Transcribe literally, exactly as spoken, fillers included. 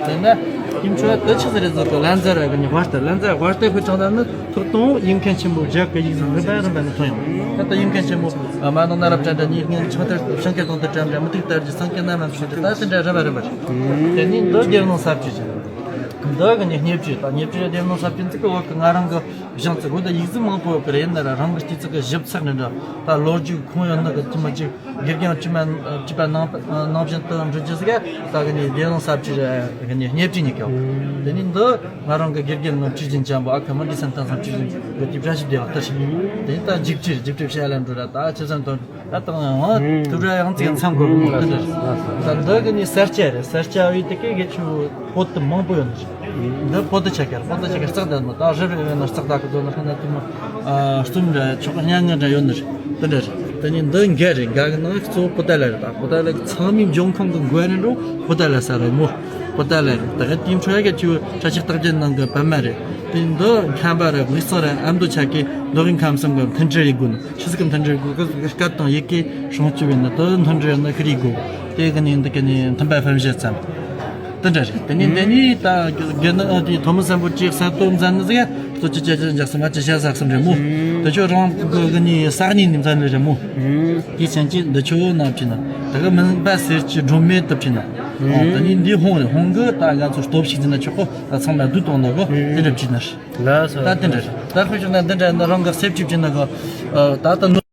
ཟེར་ན། ཡིན་ཆོག་དེ་ཆི་ཟིག་རེད་ཟེར་གི། ལན་ཟེར་ར་གི་ནི་བར་དུ་ལན་ཟེར་བར་དུ་ཕུ་ཆང་ད་ནི་ཐོག་དང་ཡིན་མཁན་ཆེན་པོ་རྒྱ་གི་ཡིག་ཟིག་རིམ་པ་རིམ་པ་ནི་ཐོན་ཡོང་། ད་ལྟ་ཡིན་མཁན་ཆེན་པོ་མ་ནང་ན་རབ་ཅན་དྲ་ཉིད་ངན་ཆང་དར་ཤང་ཀེ་དང་དུ་དྲན་ར་མུ་ཏིག་དར་གྱི་སང་ཀེ་ན་མ་ཕྱིན་ཏེ་ད་དེ་འདྲ་རིམ་པ་རིམ་པ་རེད། དེ་ནི་འདི་སྡེ་སྣོད་ས་བཅུད་ཅན། འདི་གི་ནི་སྙེ་བཅུད་དང་སྙེ་བཅུད་སྡེ་སྣོད་ས་བཅུད་འཛུགས་གི་བ་གི་ང་རང་གི་གཞུང་ཚིག་འོ་ད་ཡིག་གཟུགས་མང་པོ་ཡོད་གི་རེད། ཡིན་ན་ར་རང་གི་སྤྱི་ཚོགས་ཀྱི་ཞིབ་ཚགས་ནི་འདྲ་ད་ལོ་རྒྱུས་ཁུངས་ཡོད་ནི་གི་ཅི་མ་ཅིག་དགེ་རྒན་དཀྱུས་མ་དཀྱུས་པ་ནང་ནང་བཞིན་དུ་འགྲོ་རྒྱུ་ཟིག་ད་གི་ནི་སྡེ་སྣོད་ས་བཅུད་གི་ནི་སྙེ་བཅུད་ཉིད་ཀྱང་། དེ་ནི་འདི་ང་རང་གི་དགེ་རྒན་ནང་བཅུད་ཅན་ཅན་པོ་ཨ་ཁ་མ་འདི་སན་ཐང་སང་བཅུད་ཅན་གི་དེ་བཀྲ་ཤིས་བདེ་བ་ལྟར་ཞིག་དེ་ནི་ད་འཇིགས་བྱེད་འཇིགས་བྱེད་བཤད་ལ་འགྲོ་ར་ད་ཆེ་སན་དང་། ད་དང་ཡང་ཐུབ་ར་ཡང་ཚིག་མཚམས་འགོར་གི་མོ་དེ་འདྲ་རེད། ད་འདི་གི་ནི་གསར་བཅད་རེད། གསར་བཅད་བའི་དེ་གའི་གི་ཆུ་པོ་ཏི་མང་པོ་ཡོད་ནི་རེད། འདི་པོ་ཏི་ཆ་ཁར་པོ་ཏི་ཆ་ཁར་རྩག་ལྡན་མོ་ད་རི་རི་ཡོད་ན་རྩག་ད་གི་དོ་ན་ཁ་ན་དེ་མོ་གསུམ་འདྲ་ཆོག་སྙན་ངག་འདྲ་ཡོད་ནི་རེད། དེ་འདྲ་རེད། དེ་ནི་འདི་འགའ་རེད། འགའ་གི་ནང་གཙོ་བོ་པོ་ཏ་ལ་རེད། ད་པོ་ཏ་ལ་གི་ཚང་མའི་འབྱུང་ཁུངས་གི་འགོ་ནི་འགྲོ་པོ་ཏ་ལ་ས་རེད་མོ། པོ་ཏ་ལ་རེད། ད་གི་དེའི་འཕྲོ་ཡ་གི་ཆུ་བོ་བཀྲ་ཤིས་རྟགས་བརྒྱད་ནང་གི་པད་མ་རེད། དེ་འདི་མཁན་པ་རེད། ལུགས་སྲོལ་རེད། ཨ་མདོ་ཆ་གི་མདོ་དབུས་ཁམས་གསུམ་གི་མཐུན་སྒྲིལ་ཡི་དགོས་ནི། ཆི་ཟིག་གི་མཐུན་སྒྲིལ་དགོས་གི་སྐད་དང་ཡི་གེ་སྲུང་སྐྱོབ་ཡིན་ན་དུ་མཐུན་སྒྲིལ་ཡོད་ན་ཤི་རི་དགོས། དེ་གི་ནི་འདི་གི་ནི་མཐུན་པ་ཕན་བཞེད་ཙམ། དེ་འདྲ་རེད། དེ་ནི་འདི་ནི་ད་དགེ་ནི་ཨ་དེ་ཐོན་མི་སམ་བྷོ་ཊས་གསར་གཏོད་མཛད་ནི་ཟིག་གཙོ་ཆེ་ཆེ་ཆེ་འཇགས་སུ་མ་ཅི་བྱ་ཟག་སུ་འདྲ་མོ། དེ་ཆོ་རང་གི་གི་ནི་ས་གནས་ནི་མཛད་ནི་རེད་མོ། དེ་ཆེན་གྱི་འདི་ཆོ་ན་བྲིས་ན་ད་གི་མིན་པ་ཟེར་གྱི་སྒྲོན་མེ་དུ་བྲིས་ན། ཨོ་དེ་ནི་འདི་ཧོང་རེད། ཧོང་གི་ད་ང་ཚོ་སྟོབས་ཤིག་ཟིན་ན་ཆོག་གི། ད་ཚང་མ་བསྡུ་གཏོང་ན་གི་དེ་འདྲ་བྲིས་ན་རེད། ལགས་སོ། ད་དེ་འདྲ་རེད། ད་དཔེ་བཞག་ན་འདི་འདྲ་ཡིན་ན་རང་གི་སེབ་ཅིག་བྲིས་ན་གི། ད་ད་ནོ།